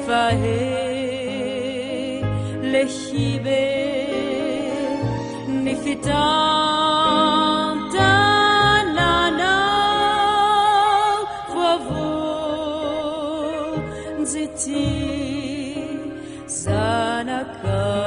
Fa lehibe ny fitantananao voavonjy ity zanakao.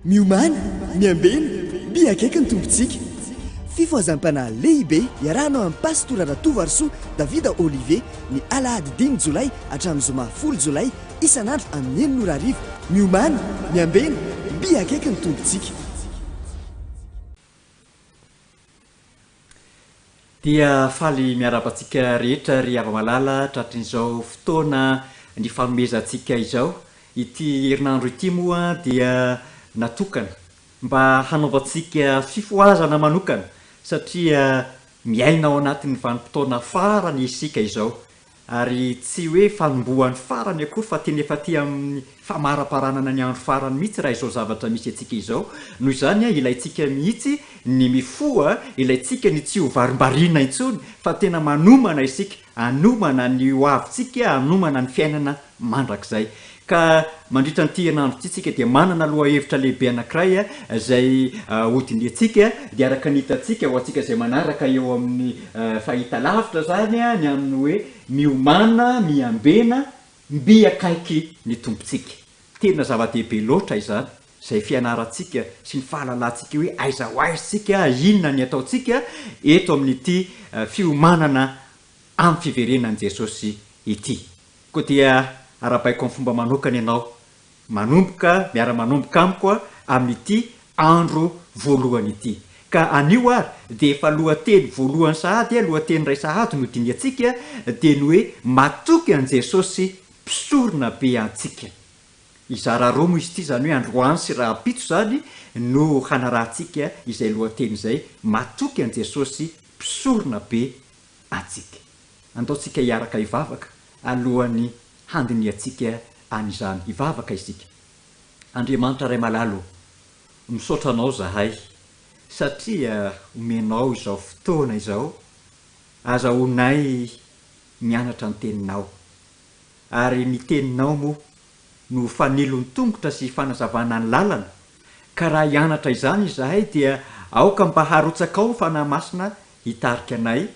Miomàna, miambena, mby akaiky ny Tompontsika. Fifohazam-panahy lehibe iarahanao amin'i Pastora Ratovoarisoa Davida Olivier ny alahady dimy jolay hatramin'ny zoma folo jolay isan'andro amin'ny enina ora hariva. Miomàna, miambena, mby akaiky ny Tompontsika. Dia faly miarahaba antsika rehetra ry hava-malala tratrin'izao fotoana nifanomezantsika izao. Ity herinandro ity moa dia natokana mba hanaovantsika fifohazana manokana satria miaina ao anatin'ny vanim-potoana farany isika izao. Ary tsy hoe fanombohan'ny farany akory fa tena efa aty amin'ny famaraparanana ny andro farany mihitsy raha izao zavatra misy antsika izao. Noho izany ilaintsika mihitsy ny mifoha, ilaintsika ny tsy ho varimbariana intsony fa tena manomana isika, hanomana ny ho avintsika, hanomana ny fiainana mandrakizay. Ka mandritra an'ity herinandro ity tsika dia manana lohahevitra lehibe anankiray izay hodinihantsika, dia araka ny hitantsika, ho antsika izay manaraka eo amin'ny fahitalavitra izany, ny amin'ny hoe miomàna, miambena, mby akaiky ny Tompontsika. Tena zava-dehibe loatra izany, izay fianarantsika sy ny fahalalantsika hoe aiza ho aiza isika, inona ny ataontsika eto amin'ity fiomanana amin'ny fiverenan'i Jesosy ity. Koa dia arahabaiko amin'ny fomba manokana ianao manomboka, miara-manomboka amiko amin'ity andro voalohany ity. Ka anio ary dia efa lohateny voalohany sahady, lohateny iray sahady no dinihantsika dia ny hoe matoky an'i Jesosy mpisorona be antsika. Hizara roa moa izy ity, izany hoe androany sy rahampitso izany no hanarahantsika izay lohateny izay, matoky an'i Jesosy mpisorona be antsika. Andao tsika hiaraka hivavaka alohan'ny handinihantsika an'izany. Hivavaka isika. Andriamanitra Ray malala ô, misaotra Anao zahay satria omenao izao fotoana izao azahoanay mianatra ny Teninao. Ary ny Teninao moa no fanilon'ny tongotra sy fanazavana ny lalana, ka raha hianatra izany izahay dia aoka mba harotsakao ny Fanahy Masina hitarika anay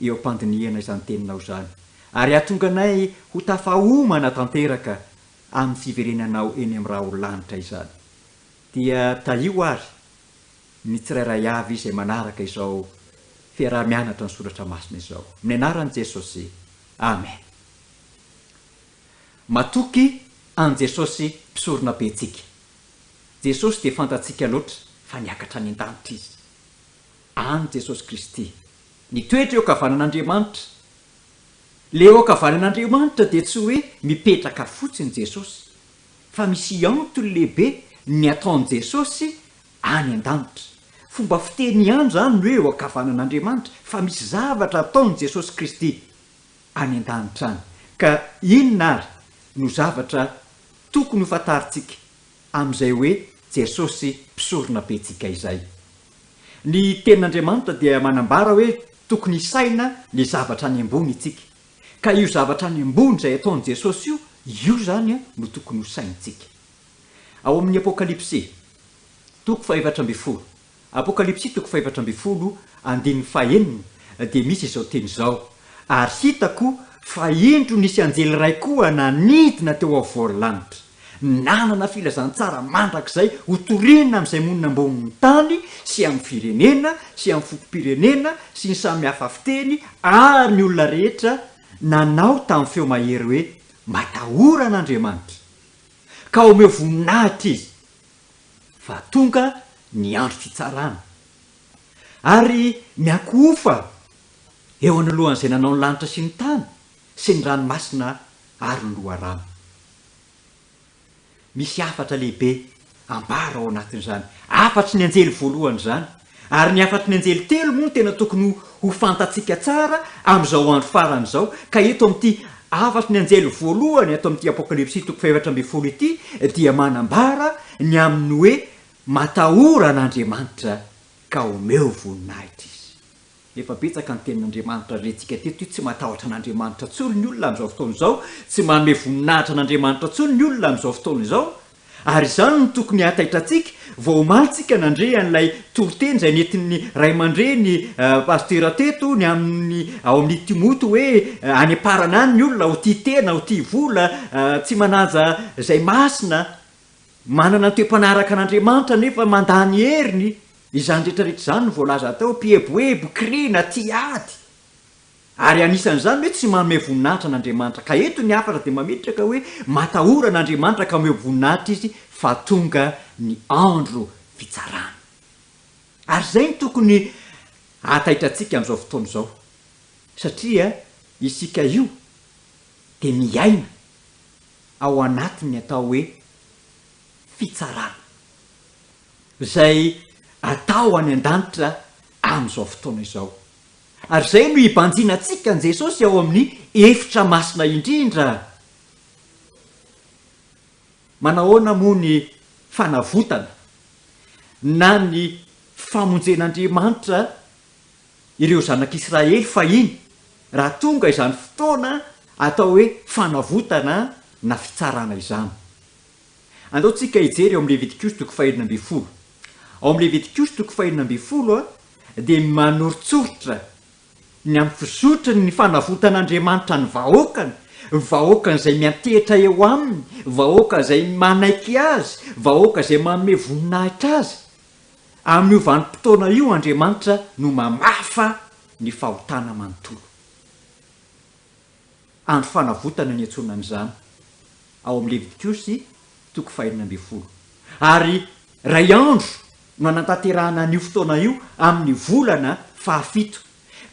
eo am-pandinihana izany Teninao izany, ary hahatonga anay ho tafahomana tanteraka amin'ny fiverenanao eny amin'ny raholanitra izany. Dia tahio àry ny tsirairay avy izay manaraka izao fiaraha-mianatra ny Soratra Masina izao. Amin'ny anaran'i Jesosy. Amen. Matoky an'i Jesosy Mpisoronabentsika. Jesosy dia fantatsika loatra fa niakatra any an-danitra Izy. Any Jesosy Kristy. Nitoetra eo ankavanan'Andriamanitra. Le eo ankavanan'Andriamanitra dia tsy hoe mipetraka fotsiny Jesosy, fa misy antony lehibe ny ataon'i Jesosy any an-danitra. Fomba fiteny ihany izany ny hoe eo ankavanan'Andriamanitra, fa misy zavatra ataon'i Jesosy Kristy any an-danitra any. Ka inona ary no zavatra tokony ho fantarintsika amin'izay hoe Jesosy Mpisoronabentsika izay? Ny Tenin'Andriamanitra dia manambara hoe tokony hisaina ny zavatra any ambony itsika. Ka io zavatra any ambony izay ataon'i Jesosy io, io izany no tokony ho saintsika. Ao amin'ny Apokalypsy, toko fahefatra ambin'ny folo, Apokalypsy toko fahefatra ambin'ny folo andininy fahenina dia misy izao teny izao, Ary hitako fa indro nisy anjely iray koa nanidina teo afovoan'ny lanitra, nanana filazantsara mandrakizay hotorina amin'izay monina ambonin'ny tany sy amin'ny firenena sy amin'ny fokom-pirenena sy ny samy hafa fiteny ary ny olona rehetra, nanao tamin'ny feo mahery hoe, Matahora an'Andriamanitra, ka omeo voninahitra Izy, fa tonga ny andro fitsarana. Ary miankohofa eo anoloan'izay nanao ny lanitra sy ny tany sy ny ranomasina ary ny loharano. Misy hafatra lehibe ambara ao anatin'izany hafatry ny anjely voalohany izany. Ary ny hafatry ny anjely telo moa no tena tokony ho fantatsika tsara amin'izao andro farany izao. Ka eto amin'ity hafatry ny anjely voalohany ato amin'ity Apokalypsy toko fahefatra ambin'ny folo ity dia manambara ny amin'ny hoe matahora an'Andriamanitra ka omeo voninahitra Izy. Efa betsaka ny tenin'Andriamanitra rentsika teto io, tsy matahotra an'Andriamanitra intsony ny olona amin'izao fotoana izao, tsy manome voninahitra an'Andriamanitra intsony ny olona amin'izao fotoana izao, ary izany no tokony hahataitra antsika, vao omaly tsika nandre an'ilay toriteny izay nentin'ny ray aman-dreny pasitera teto ny amin'ny ao amin'ny Timoty hoe any am-parana any ny olona ho tia tena, ho tia vola, tsy manaja izay masina, manana ny toe-panahy araka an'Andriamanitra nefa mandà ny heriny. Izany rehetra rehetra izany no voalaza tao, mpieboebo, kirina, tia ady. Ary anisan'izany ny hoe tsy manome voninahitra an'Andriamanitra. Ka eto ny hafatra dia mametraka hoe matahora an'Andriamanitra ka omeo voninahitra Izy fa tonga ny andro fitsarana. Ary izay no tokony hahataitra antsika amin'izao fotoana izao. Satria isika io dia miaina ao anatin'ny atao hoe fitsarana. Izay atao any an-danitra amin'izao fotoana izao. Ary izay no hibanjinantsika an'i Jesosy ao amin'ny efitra masina indrindra. Manahoana moa ny fanavotana na ny famonjen'Andriamanitra ireo zanak'Israely fahiny raha tonga izany fotoana atao hoe fanavotana na fitsarana izany? Andao tsika hijery ao amin'ny Levitikosy toko fahenina ambin'ny folo. Ao amin'ny Levitikosy toko fahenina ambin'ny folo dia manoritsoritra ny amin'ny fizotry ny fanavotan'Andriamanitra ny vahoakany, vahoakany izay miantehitra eo aminy, vahoaka izay manaiky azy, vahoaka izay manome voninahitra azy. Amin'io vanim-potoana io Andriamanitra no mamafa ny fahotana manontolo. Andro fanavotana ny iantsoana an'izany ao amin'ny Levitikosy toko fahenina ambin'ny folo. Ary iray andro. no anatanterahana an'io fotoana io amin'ny volana fahafito.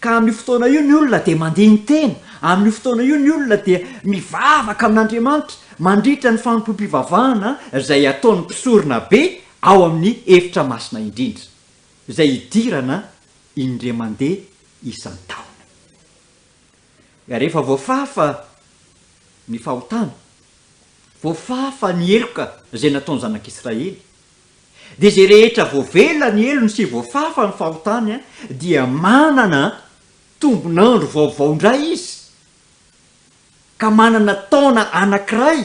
Ka amin'io fotoana io ny olona dia mandini-tena, amin'io fotoana io ny olona dia mivavaka amin'Andriamanitra mandritra ny fanompoam-pivavahana izay ataon'ny mpisorona be ao amin'ny efitra masina indrindra, izay idirana indray mandeha isan-taona. Rehefa voafafa ny fahotana, voafafa ny heloka izay nataon'ny zanak'Israely, dia izay rehetra voavela ny helony sy voafafa ny fahotany dia manana tombon'andro vaovao indray izy, ka manana taona anankiray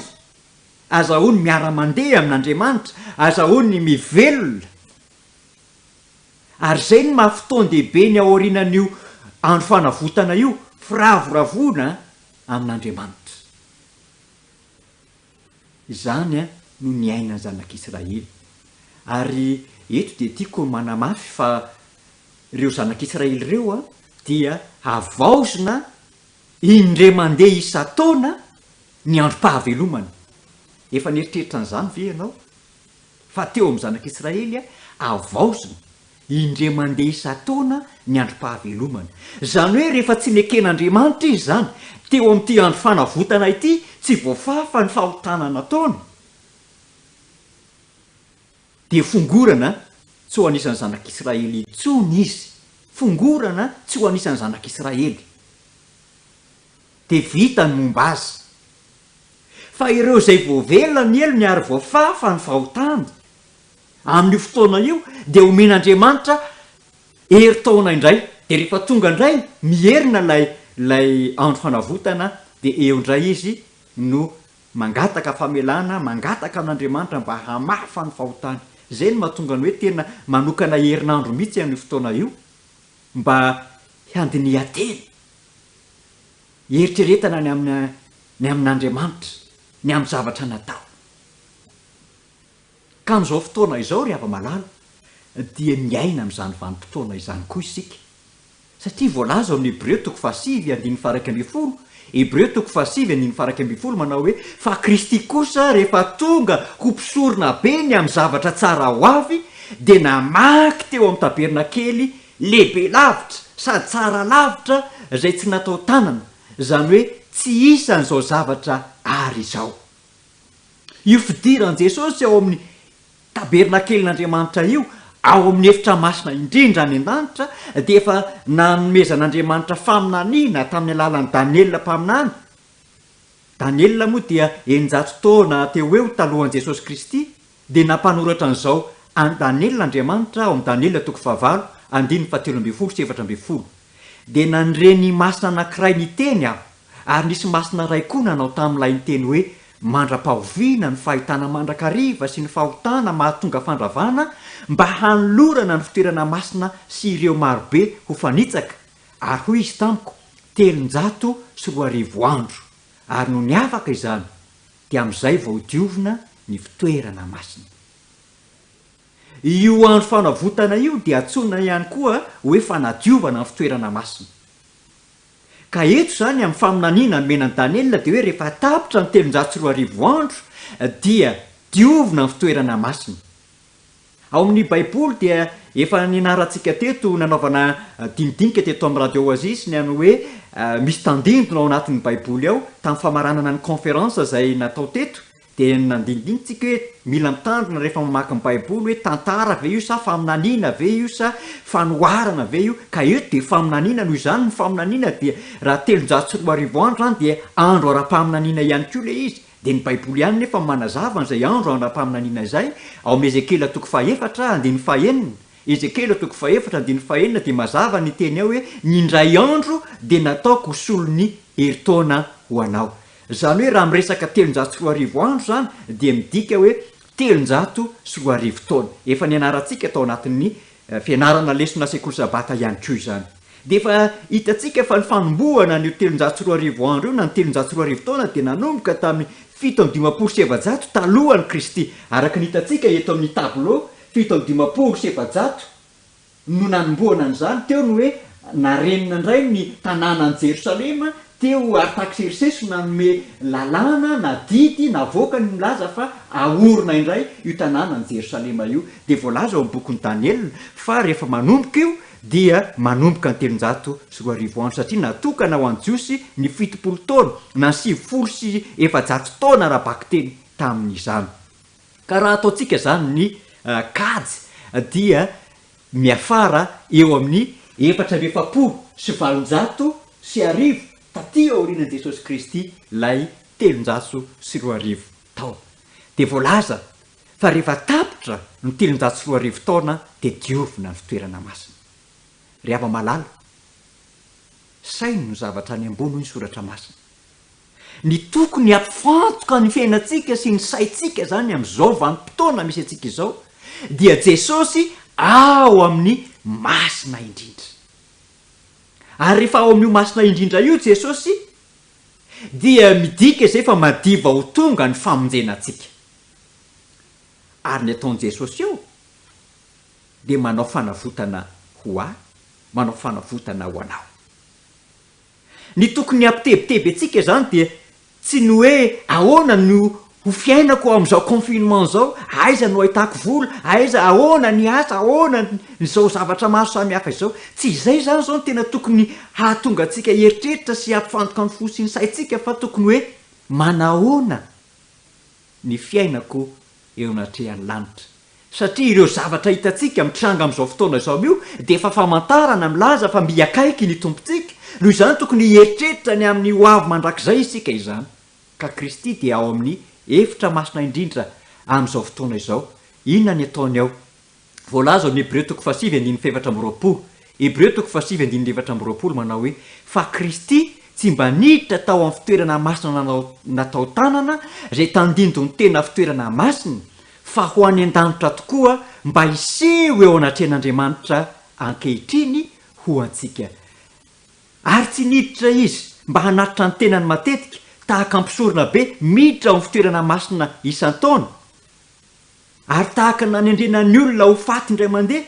azahoany miara-mandeha amin'Andriamanitra, azahoany mivelona. Ary izay no maha fotoan-dehibe ny aorianan'io andro fanavotana io, firavoravoana amin'Andriamanitra. Izany no niainan'ny zanak'Israely. Ary eto dia tiako ny manamafy fa ireo zanak'Israely ireo dia havaozina indray mandeha isan-taona ny androm-pahavelomany. Efa nieritreritra an'izany ve ianao? Fa teo amin'ny zanak'Israely, havaozina indray mandeha isan-taona ny androm-pahavelomany. Izany hoe rehefa tsy neken'Andriamanitra izy izany, teo amin'ity andro fanavotana ity, tsy voafafa ny fahotana nataony, dia fongorana tsy ho anisan'ny zanak'Israely intsony izy. Fongorana tsy ho anisan'ny zanak'Israely. Dia vita ny momba azy. Fa ireo izay voavela ny helony ary voafafa ny fahotany, amin'io fotoana io dia omen'Andriamanitra herintaona indray, dia rehefa tonga indray miherina ilay ilay andro fanavotana dia eo indray izy no mangataka famelana, mangataka amin'Andriamanitra mba hamafa ny fahotany. Izay no mahatonga ny hoe tena manokana herinandro mihitsy amin'io fotoana io mba handinihan-tena. Hieritreretana ny amin'ny ny amin'Andriamanitra, ny amin'ny zavatra natao. Ka amin'izao fotoana izao ry hava-malala dia miaina amin'izany vanim-potoana izany koa isika. Satria voalaza ao amin'ny Hebreo toko fahasivy andininy faha-11, Hebreo toko fahasivy andininy faha-11 manao hoe, Fa Kristy kosa rehefa tonga ho mpisorona be ny amin'ny zavatra tsara ho avy, dia namaky teo amin'ny tabernakely lehibe lavitra sady tsara lavitra izay tsy natao tanana, izany hoe tsy isan'izao zavatra àry izao. Io fidiran'i Jesosy ao amin'ny tabernakelin'Andriamanitra io, ao amin'ny efitra masina indrindra any an-danitra, dia efa nanomezan'Andriamanitra faminaniana tamin'ny alalan'i Daniela mpaminany. Daniela moa dia 600 taona teo ho eo talohan'i Jesosy Kristy, dia nampanoratra an'izao an'i Daniela Andriamanitra ao amin'ny Daniela toko fahavalo andininy fahatelo ambin'ny folo sy 14, Dia nandre ny masina anankiray niteny aho, ary nisy masina iray koa nanao tamin'ilay niteny hoe, Mandra-pahoviana ny fahitana mandrakariva sy ny fahotana mahatonga fandravana, mba hanolorana ny fitoerana masina sy ireo marobe ho fanitsaka? Ary hoy izy tamiko, 2300 andro. Ary nony afaka izany, dia amin'izay vao diovina ny fitoerana masina. Io andro fanavotana io dia antsoina ihany koa hoe fanadiovana ny fitoerana masina. Ka eto izany amin'ny faminaniana nomena an'i Daniela dia hoe rehefa tapitra ny 2300 andro dia diovina ny fitoerana masina. Ao amin'ny Baiboly dia efa nianarantsika teto nanaovana dinidinika teto amin'ny Radio Oasis ny amin'ny hoe misy tandindona ao anatin'ny Baiboly ao, tamin'ny famaranana ny conférence izay natao teto dia nandinidinika tsika hoe mila mitandrina rehefa mamaky ny Baiboly hoe tantara ve io sa faminaniana ve io sa fanoharana ve io, ka eto dia faminaniana noho izany ny faminaniana dia raha 2300 andro izany dia andro ara-paminaniana ihany koa ilay izy. Dia ny Baiboly ihany nefa no manazava an'izay andro ara-paminaniana izay, ao amin'ny Ezekiela toko fahefatra, andininy fahenina. Ezekiela toko fahefatra, andininy fahenina dia mazava ny teny ao hoe, Ny indray andro dia nataoko ho solon'ny herintaona ho anao. Izany hoe raha miresaka 2300 andro izany dia midika hoe 2300 taona. Efa nianarantsika tao anatin'ny fianarana lesona sekoly sabata ihany koa izany. Dia efa hitantsika fa ny fanombohana an'io 2300 andro io na ny 2300 taona dia nanomboka tamin'ny 457 talohan'i Kristy. Araka ny hitantsika eto amin'ny tableau, 457 no nanombohana an'izany, teo ny hoe narenina indray ny tanànan'i Jerosalema. Teo Artaksersesy no nanome lalàna na didy navoakany milaza fa ahorina indray io tanànan'i Jerosalema io. Dia voalaza ao amin'ny bokin'i Daniela fa rehefa manomboka io dia manomboka ny 2300 andro satria natokana ho an'ny Jiosy ny 70 taona na ny 490 taona ara-bakiteny tamin'izany. Ka raha ataontsika izany ny kajy dia miafara eo amin'ny 1844 taty aorianan'i Jesosy Kristy ilay 2300 taona. Dia voalaza fa rehefa tapitra ny 2300 taona dia diovina ny fitoerana masina. Ry hava-malala, saino ny zavatra any ambony hoy ny Soratra Masina. Ny tokony hampifantoka ny fiainantsika sy ny saintsika izany amin'izao vanim-potoana misy antsika izao dia Jesosy ao amin'ny masina indrindra. Ary rehefa ao amin'io masina indrindra io Jesosy dia midika izay fa madiva ho tonga ny famonjena antsika. Ary ny ataon'i Jesosy eo dia manao fanavotana ho ahy, manao fanavotana ho anao. Ny tokony hampitebiteby antsika izany dia tsy ny hoe ahoana no ho fiainako amin'izao confinement izao, aiza no ahitako vola, aiza, ahoana ny asa, ahoana izao zavatra maro samihafa izao. Tsy izay izany izao no tena tokony hahatonga antsika hieritreritra sy hampifantoka ny fo sy ny saintsika fa tokony hoe manahoana ny fiainako eo anatrehan'ny lanitra. Satria ireo zavatra hitantsika mitranga amin'izao fotoana izao io dia efa famantarana milaza fa mby akaiky ny Tompontsika, noho izany tokony hieritreritra ny amin'ny ho avy mandrakizay isika izany. Ka Kristy dia ao amin'ny efitra masina indrindra amin'izao fotoana izao. Inona ny ataony ao? Voalaza ao amin'ny Hebreo toko fahasivy andininy fahefatra amby roapolo, Hebreo toko fahasivy andininy 24 manao hoe, Fa Kristy tsy mba niditra tao amin'ny fitoerana masina nanao natao tanana, izay tandindon'ny tena fitoerana masina, fa ho any an-danitra tokoa mba hiseho eo anatrehan'Andriamanitra ankehitriny ho antsika. Ary tsy niditra Izy mba hanatitra ny tenany matetika, tahaka mpisorona be miditra ao amin'ny fitoerana masina isan-taona, Ary tahaka ny nanendrena ny olona ho faty indray mandeha,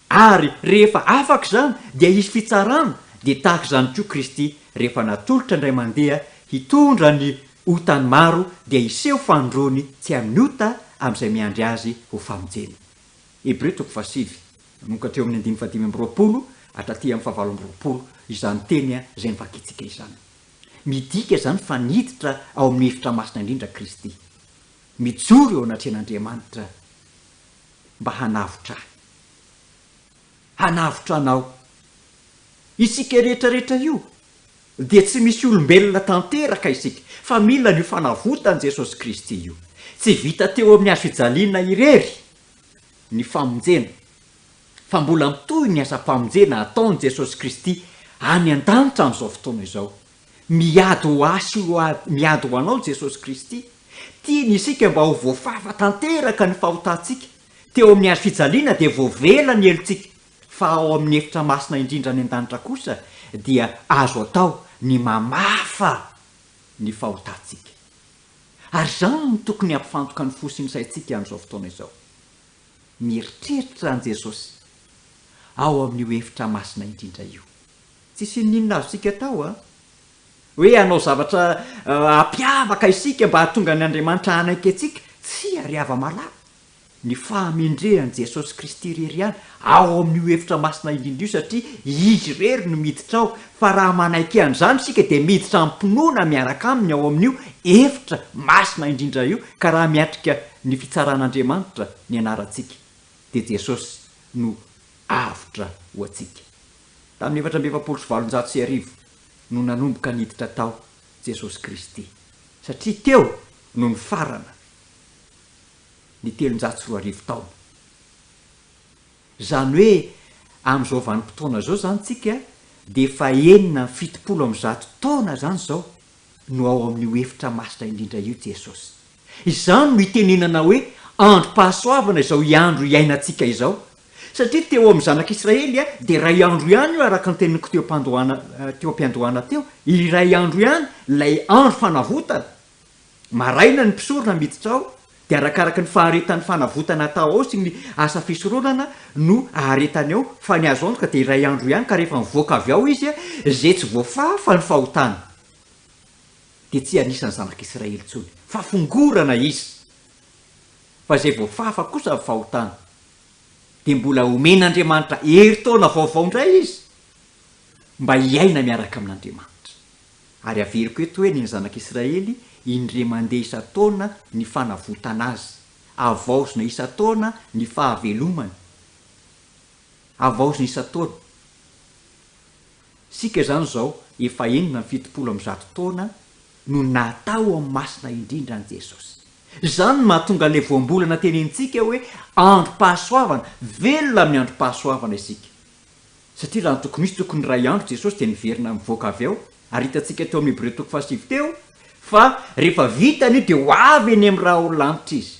ary rehefa afaka izany dia hisy fitsarana, dia tahaka izany koa Kristy, rehefa natolotra indray mandeha hitondra ny otan'ny maro, dia hiseho fanindroany tsy amin'ny ota amin'izay miandry Azy ho famonjena. Hebreo toko fahasivy, manomboka hatreo amin'ny andininy fahadimy amby roapolo hatraty amin'ny fahavalo amby roapolo izany teny izay novakintsika izany. Midika izany fa niditra ao amin'ny efitra masina indrindra Kristy. Mijoro eo anatrehan'Andriamanitra mba hanavotra ahy. Hanavotra anao. Isika rehetra rehetra io dia tsy misy olombelona tanteraka isika fa mila an'io fanavotan'i Jesosy Kristy io. Tsy vita teo amin'ny hazo fijaliana irery ny famonjena fa mbola mitohy ny asam-pamonjena ataon'i Jesosy Kristy any an-danitra amin'izao fotoana izao. Miady ho ahy sy ho miady ho anao Jesosy Kristy. Tiany isika mba ho voafafa tanteraka ny fahotantsika. Teo amin'ny hazo fijaliana dia voavela ny helotsika, fa ao amin'ny efitra masina indrindra any an-danitra kosa dia azo atao ny mamafa ny fahotantsika. Ary izany no tokony hampifantoka ny fo sy ny saintsika amin'izao fotoana izao. Mieritreritra an'i Jesosy ao amin'io efitra masina indrindra io. Tsisy inoninona azontsika atao an! Hoe hanao zavatra hampiavaka isika mba hahatonga an' Andriamanitra hanaiky antsika? Tsia ry hava-malala! Ny fahamendrehan'i Jesosy Kristy irery ihany ao amin'io efitra masina indrindra io satria Izy irery no miditra ao, fa raha manaiky an'izany isika dia miditra am-pinoana miaraka Aminy ao amin'io efitra masina indrindra io, ka raha miatrika ny fitsaran'Andriamanitra ny anarantsika dia Jesosy no avotra ho antsika. Tamin'ny 1844 no nanomboka niditra tao Jesosy Kristy, satria teo no nifarana ny 2300 taona. Izany hoe amin'izao vanim-potoana izao izany tsika dia efa 176 taona izany izao no ao amin'io efitra masina indrindra io Jesosy. Izany no itenenana hoe androm-pahasoavana izao andro iainantsika izao. Satria teo amin'ny zanak'Israely dia iray andro ihany io araka ny teniko teo am-pandohana teo am-piandohana teo, iray andro ihany ilay andro fanavotana. Maraina ny mpisorona miditra ao, dia arakaraka ny faharetan'ny fanavotana atao ao sy ny asa fisoronana no aharetany ao, fa ny azo antoka dia iray andro ihany ka rehefa mivoaka avy ao izy, izay tsy voafafa ny fahotana. dia tsy anisan'ny zanak'Israely intsony, fa fongorana izy. Fa izay voafafa kosa ny fahotany, dia mbola omen'Andriamanitra herintaona vaovao indray izy, mba hiaina miaraka amin'Andriamanitra. Ary averiko eto hoe ny zanak'Israely indre mandeha isan-taona ny fanavotana azy, havaozina isan-taona ny fahavelomany, havaozina isan-taona. Isika izany izao efa 176 taona no nahatao amin'ny masina indrindra an'i Jesosy. Izany no mahatonga ilay voambolana tenenintsika hoe androm-pahasoavana, velona amin'ny androm-pahasoavana isika. Satria raha ny tokony hisy tokony iray andro Jesosy dia niverina nivoaka avy ao, ary hitantsika teo amin'ny Hebreo toko fahasivy teo fa rehefa vitany io dia ho avy eny amin'ny raholanitra Izy.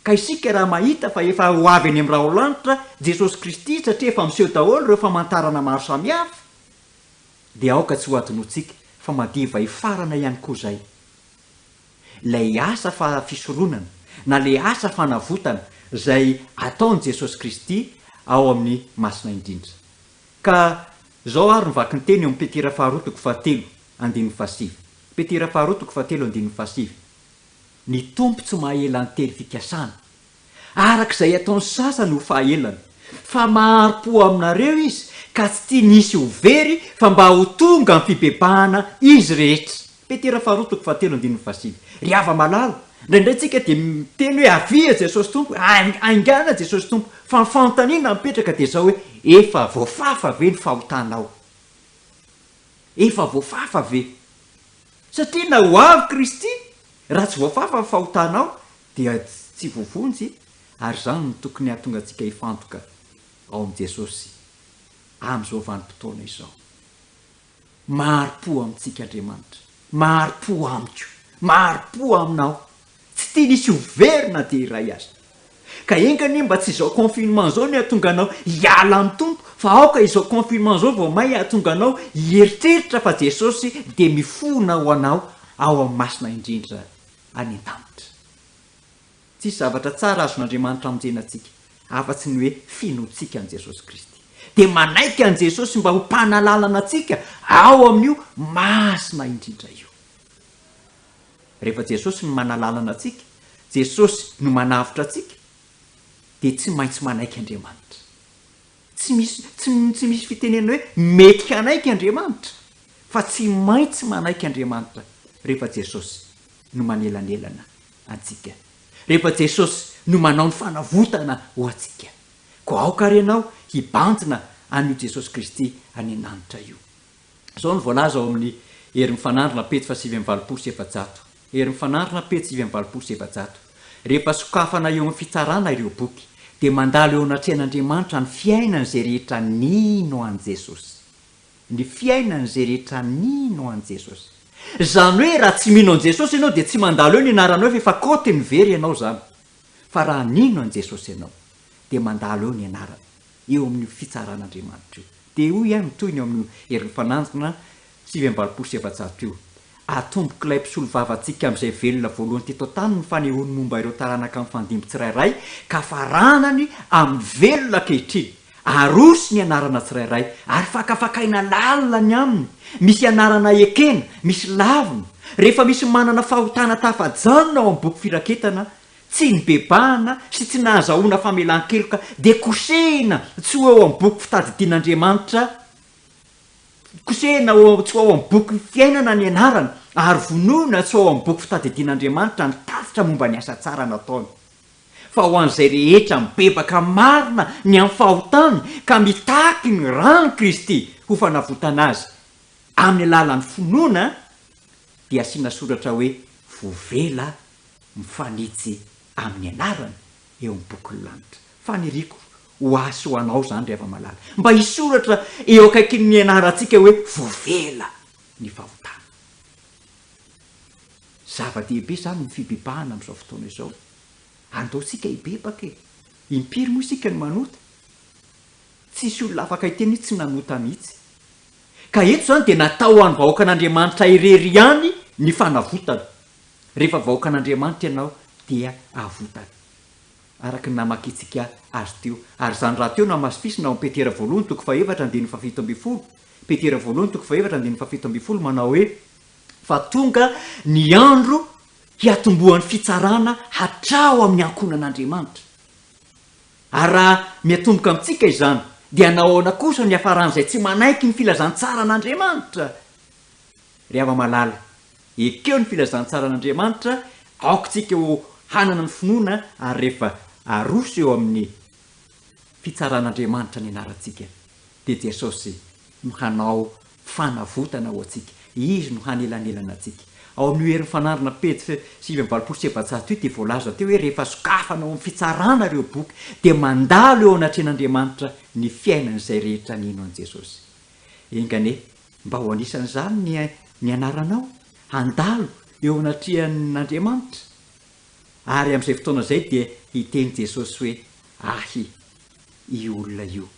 Ka isika raha mahita fa efa ho avy eny amin'ny raholanitra Jesosy Kristy satria efa miseho daholo ireo famantarana maro samihafa dia aoka tsy ho adinointsika fa madiva hifarana ihany koa izay ilay asa fa fisoronana na ilay asa fanavotana izay ataon'i Jesosy Kristy ao amin'ny Masina Indrindra. Ka izao ary no vakin-teny eo amin'ny Petera faharoa toko fahatelo andininy fahasivy. Petera faharoa toko fahatelo andininy fahasivy. Ny Tompo tsy maha-ela an-tery fikasana, araka izay ataon'ny sasany ho fahaelana, fa mahari-po aminareo Izy, ka tsy tiany hisy ho very, fa mba ho tonga amin'ny fibebahana izy rehetra. Petera faharoa toko fahatelo andininy fahasivy. Ry hava-malala, indraindray tsika dia miteny hoe avia Jesosy Tompo, haingàna Jesosy Tompo, fa ny fanontaniana mipetraka dia izao hoe, efa voafafa ve ny fahotanao? Efa voafafa ve? Satria na ho avy Kristy, raha tsy voafafa ny fahotanao dia tsy voavonjy, ary izany no tokony hahatonga antsika hifantoka ao amin'i Jesosy amin'izao vanim-potoana izao. Mahari-po amintsika Andriamanitra, mahari-po amiko, mahari-po aminao. Tsy tiany hisy ho very na dia iray aza. Ka enga anie mba tsy izao confinement izao no hahatonga anao hiala amin'ny Tompo fa aoka izao confinement izao vao may hahatonga anao hieritreritra fa Jesosy dia mifona ho anao ao amin'ny masina indrindra any an-danitra. Tsisy zavatra tsara azon'Andriamanitra hamonjena antsika afa-tsy ny hoe finoantsika an'i Jesosy Kristy. Dia manaiky an'i Jesosy mba ho mpanalalana antsika ao amin'io masina indrindra io. Rehefa Jesosy no manalalana antsika, Jesosy no manavotra antsika, dia tsy maintsy manaiky Andriamanitra. Tsy misy, tsy, tsy misy fitenenana hoe mety hanaiky Andriamanitra, fa tsy maintsy manaiky Andriamanitra rehefa Jesosy no manelanelana antsika, rehefa Jesosy no manao ny fanavotana ho antsika. Koa aoka ary ianao hibanjina an'io Jesosy Kristy any an-danitra io. Izao no voalaza ao amin'ny Hery Mifanandrina, pejy faha-489. Hery Mifanandrina, pejy 489. Rehefa sokafana eo amin'ny fitsarana ireo boky, dia mandalo eo anatrehan'Andriamanitra ny fiainan'izay rehetra nino an'i Jesosy. Ny fiainan'izay rehetra nino an'i Jesosy. Izany hoe raha tsy mino an'i Jesosy ianao dia tsy mandalo eo ny anaranao fa efa kaoty ny very ianao izany. Fa raha nino an'i Jesosy ianao dia mandalo eo ny anarana eo amin'io fitsaran'Andriamanitra io. Dia hoy ihany ny tohiny eo amin'io herin'ny fananjina 489 io, Atombok'ilay mpisolovavantsika amin'izay velona voalohany teto an-tany ny fanehoany momba ireo taranaka mifandimby tsirairay ka faranany amin'ny velona ankehitriny. Aroso ny anarana tsirairay ary fakafakaina lalina ny aminy. Misy anarana ekena, misy lavina. Rehefa misy manana fahotana tafajanona ao amin'ny boky firaketana, tsy nibebahana sy tsy nahazahoana famelan-keloka dia kosehina tsy ho eo amin'ny boky fitadidian'Andriamanitra, kosehina ho tsy ho ao amin'ny boky fiainana ny anarany ary vonoina tsy ho ao amin'ny boky fitadidian'Andriamanitra ny tatitra momba ny asa tsara nataony. Fa ho an'izay rehetra mibebaka marina ny amin'ny fahotany ka mitaky ny ran'i Kristy ho fanavotana azy amin'ny alalan'ny finoana dia asiana soratra hoe voavela mifanitsy amin'ny anarany eo amin'ny bokin'ny lanitra. Faniriako ho ahy sy ho anao izany ry hava-malala, mba hisoratra eo akaikin'ny anarantsika hoe voavela ny fahotana. Zava-dehibe izany ny fibebahana amin'izao fotoana izao. Andao isika hibebaka e! Impiry moa isika no manota? Tsisy olona afaka hiteny hoe tsy nanota mihitsy. Ka eto izany dia natao ho an'ny vahoakan'Andriamanitra irery ihany ny fanavotana. Rehefa vahoakan'Andriamanitra ianao dia avotany. Araka ny namakintsika azy teo. Ary izany rahateo no hamasifisina ao amin'ny Petera voalohany toko fahefatra andininy fahafito ambin'ny folo. Petera voalohany toko fahefatra andininy fahafito ambin'ny folo manao hoe. Fa tonga ny andro hiatombohan'ny fitsarana hatrao amin'ny ankohonan'Andriamanitra. Ary raha miatomboka amintsika izany, dia nahoana kosa no hiafaran'izay tsy manaiky ny filazantsaran'Andriamanitra? Ry hava-malala, ekeo ny filazantsaran'Andriamanitra, aoka isika ho hanana ny finoana ary rehefa aroso eo amin'ny fitsaran'Andriamanitra ny anarantsika, dia Jesosy no hanao fanavotana ho antsika. Izy no hanelanelana antsika. Ao amin'io Hery Mifanandrina pejy 489 io dia voalaza teo hoe rehefa sokafana ao amin'ny fitsarana ireo boky dia mandalo eo anatrehan'Andriamanitra ny fiainan'izay rehetra nino an'i Jesosy. Enga anie mba ho anisan'izany ny ny anaranao handalo eo anatrehan'Andriamanitra. Ary amin'izay fotoana izay dia hiteny Jesosy hoe ahy io olona io.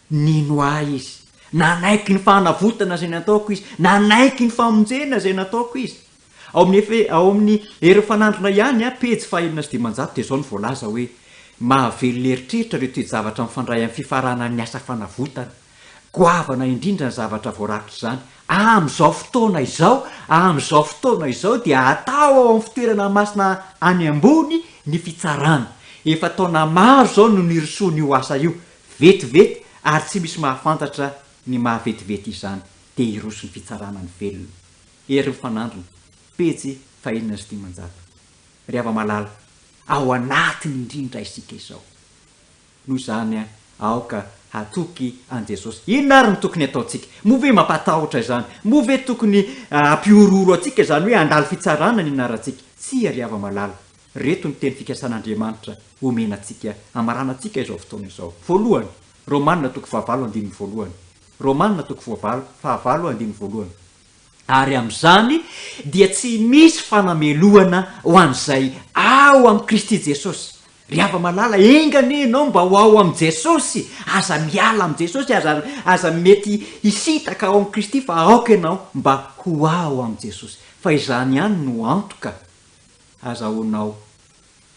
Nino ahy izy. Nanaiky ny fanavotana izay nataoko izy. Nanaiky ny famonjena izay nataoko izy. Ao amin'ny Efe, ao amin'ny Hery Mifanandrina ihany, pejy faha-506 dia izao no voalaza hoe, Mahavelona eritreritra ireo toe-javatra mifandray amin'ny fifaranan'ny asa fanavotana. Goavana indrindra ny zavatra voarakitr'izany. Amin'izao fotoana izao, amin'izao fotoana izao dia atao ao amin'ny fitoerana masina any ambony ny fitsarana. Efa taona maro izao no nirosoan'io asa io. Vetivety ary tsy misy mahafantatra ny maha vetivety izany dia hiroso ny fitsarana ny velona. Hery mifanandrina, pejy fahenina sy dimanjato. Ry hava-malala, ao anatiny indrindra isika izao. Noho izany aoka hatoky an'i Jesosy. Inona ary no tokony hataontsika? Moa ve mampatahotra izany? Moa ve tokony hampihorohoro antsika izany hoe handalo fitsarana ny anarantsika? Tsia ry hava-malala. Reto ny teny fikasan'Andriamanitra omena antsika hamaranantsika izao fotoana izao. Voalohany, Romana toko fahavalo andininy voalohany. Romana toko voavalo, fahavalo andininy voalohany. Ary amin'izany dia tsy misy fanamelohana ho an'izay ao amin'i Kristy Jesosy. Ry hava-malala, enga anie ianao mba ho ao amin'i Jesosy. Aza miala amin'i Jesosy, aza, aza mety hisintaka ao amin'i Kristy fa aoka ianao mba ho ao amin'i Jesosy. Fa izany ihany no antoka azahoanao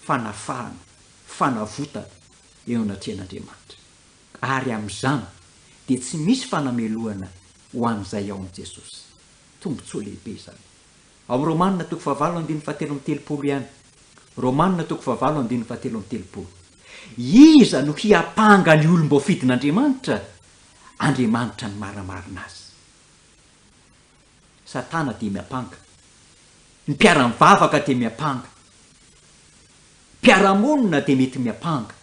fanafahana, fanavotana eo anatrehan'Andriamanitra. Ary amin'izany dia tsy misy fanamelohana ho an'izay ao amin'i Jesosy. Tombontsoa lehibe izany. Ao amin'ny Romana toko fahavalo andininy fahatelo amby telopolo ihany. Romana toko fahavalo andininy fahatelo amby telopolo. Iza no hiampanga ny olom-boafidin'Andriamanitra? Andriamanitra no maramarina azy. Satana dia miampanga. Ny mpiara-mivavaka dia miampanga. Mpiara-monina dia mety miampanga.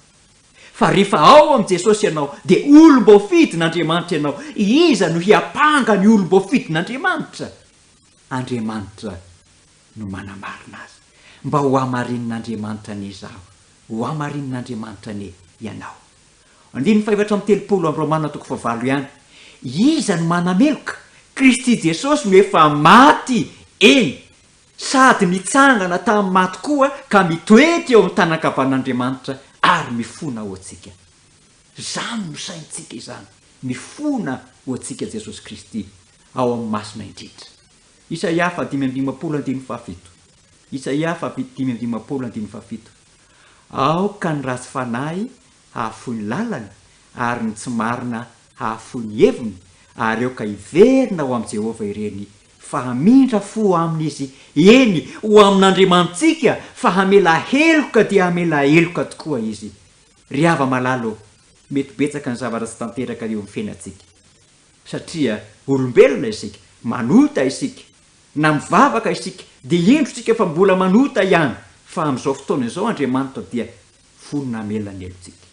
Fa rehefa ao amin'i Jesosy ianao, dia olom-boafidin'Andriamanitra ianao. Iza no hiampanga ny olom-boafidin'Andriamanitra? Andriamanitra no manamarina azy. Mba ho hamarinin'Andriamanitra anie izaho, ho hamarinin'Andriamanitra anie ianao. Andininy fahefatra amby telopolo amin'ny Romana toko fahavalo ihany. Iza no manameloka? Kristy Jesosy no efa maty, eny, sady nitsangana tamin'ny maty koa ka mitoetra eo amin'ny tanan-kavan'Andriamanitra ary mifona ho antsika. Izany no saintsika izany, mifona ho antsika Jesosy Kristy ao amin'ny masina indrindra. Isaia faha-55 andininy fahafito. Isaia faha-55 andininy fahafito. Aoka ny ratsy fanahy hahafoy ny lalany, ary ny tsy marina hahafoy ny heviny, ary aoka hiverina ho amin'i Jehovah ireny, fa hamindra fo aminy Izy, eny, ho amin'Andriamanitsika, fa hamela heloka dia hamela heloka tokoa Izy. Ry hava-malala ô, mety betsaka ny zavatra tsy tanteraka eo amin'ny fiainantsika, satria olombelona isika, manota isika, Na mivavaka isika dia indro isika fa mbola manota ihany fa amin'izao fotoana izao Andriamanitra dia vonona hamela ny helotsika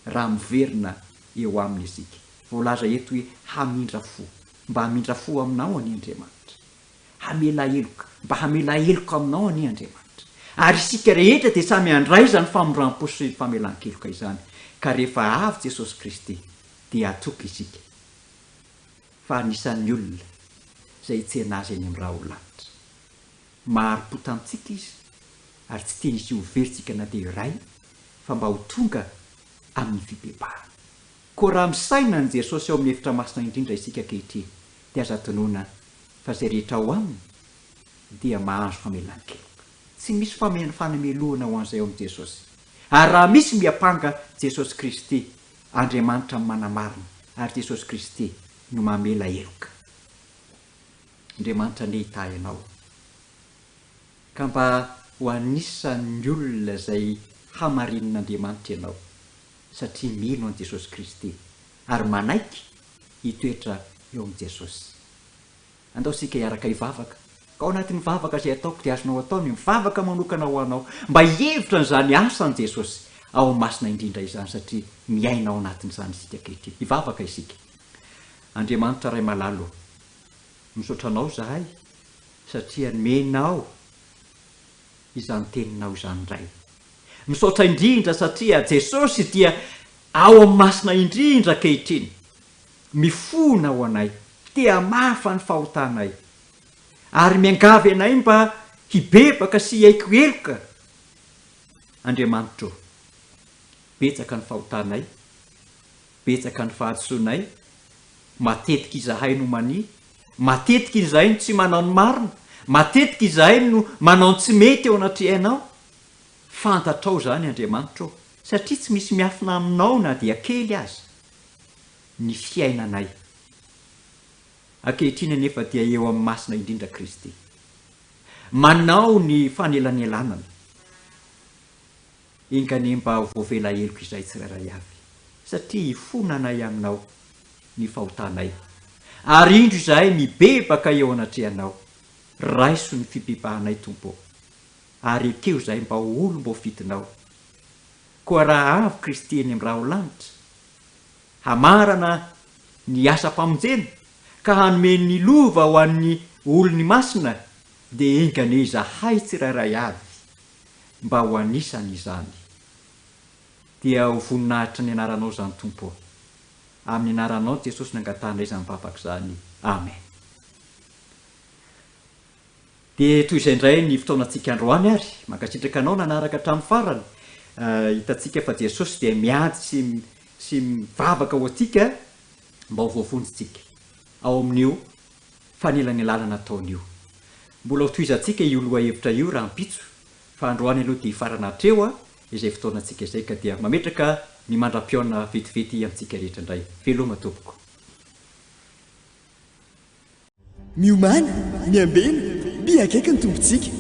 raha miverina eo aminy isika. Voalaza eto hoe hamindra fo. Mba hamindra fo aminao anie Andriamanitra. Hamela heloka. Mba hamela heloka aminao anie Andriamanitra. Ary isika rehetra dia samy handray izany famindram-po sy famelan-keloka izany. Ka rehefa avy Jesosy Kristy dia hatoky isika. fa anisan'ny olona izay hitsena azy eny amin'ny rahon-lanitra. Mahari-po tamintsika Izy ary tsy tiany hisy ho very tsika na dia iray fa mba ho tonga amin'ny fibebahana. Koa raha misaina an'i Jesosy ao amin'ny efitra masina indrindra isika ankehitriny dia aza adinoina fa izay rehetra ao Aminy dia mahazo famelan-keloka. Tsy misy fanamelohana ho an'izay ao amin'i Jesosy. Ary raha misy miampanga Jesosy Kristy Andriamanitra no manamarina ary Jesosy Kristy no mamela heloka. Andriamanitra anie hitahy anao. Ka mba ho anisan'ny olona izay hamarinin'Andriamanitra ianao, satria mino an'i Jesosy Kristy ary manaiky hitoetra eo amin'i Jesosy. Andao isika hiaraka hivavaka. Ka ao anatin'ny vavaka izay ataoko dia azonao atao ny mivavaka manokana ho anao mba hihevitra an'izany asan'i Jesosy ao amin'ny Masina Indrindra izany satria miaina ao anatin'izany isika ankehitriny. Hivavaka isika. Andriamanitra Ray malala ô, misaotra Anao izahay satria nomenao izany teninao izany indray. Misaotra indrindra satria Jesosy dia ao amin'ny Masina Indrindra ankehitriny. Mifona ho anay, te hamafa ny fahotanay, ary miangavy anay mba hibebaka sy hiaiky heloka. Andriamanitra ô, betsaka ny fahotanay, betsaka ny fahadisoanay, matetika izahay no mania, matetika izahay no tsy manao ny marina, matetika izahay no manao ny tsy mety eo anatrehanao. Fantatrao izany Andriamanitra ô, satria tsy misy miafina aminao na dia kely aza ny fiainanay. Ankehitriny anefa dia eo amin'ny Masina Indrindra Kristy. Manao ny fanelanelanana. Enga anie mba ho voavela heloka izahay tsirairay avy, satria ifonanay aminao ny fahotanay. Ary indro izahay mibebaka eo anatrehanao. Raiso ny fibebahanay, Tompo ô, ary ekeo izahay mba ho olom-boafidinao. Koa raha avy Kristy eny amin'ny raholanitra, hamarana ny asam-pamonjena ka hanome ny lova ho an'ny olony masina, dia enga anie izahay tsirairay avy mba ho anisany izany. Dia ho voninahitry ny anaranao izany Tompo ô. Amin'ny anaranao Jesosy no angatahanay izany vavaka izany. Amen. Dia toy izay indray ny fotoanantsika androany ary. Mankasitraka anao nanaraka hatramin'ny farany. Hitantsika fa Jesosy dia miady sy sy mivavaka ho antsika mba ho voavonjintsika ao amin'io fanelanelanana ataony io. Mbola ho tohizantsika io lohahevitra io rahampitso fa androany aloha dia hifarana hatreo izay fotoanantsika izay ka dia mametraka ny mandra-pihaona vetivety amintsika rehetra indray. Veloma tompoko. Miomàna, miambena, mby akaiky ny Tompontsika.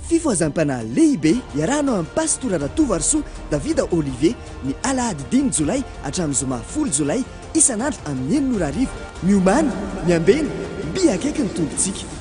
Fifohazam-panahy lehibe iarahanao amin'i Pastora Ratovoarisoa Davida Olivier ny alahady dimy jolay hatramin'ny zoma folo jolay isan'andro amin'ny enina ora hariva. Miomàna, miambena, mby akaiky ny Tompontsika.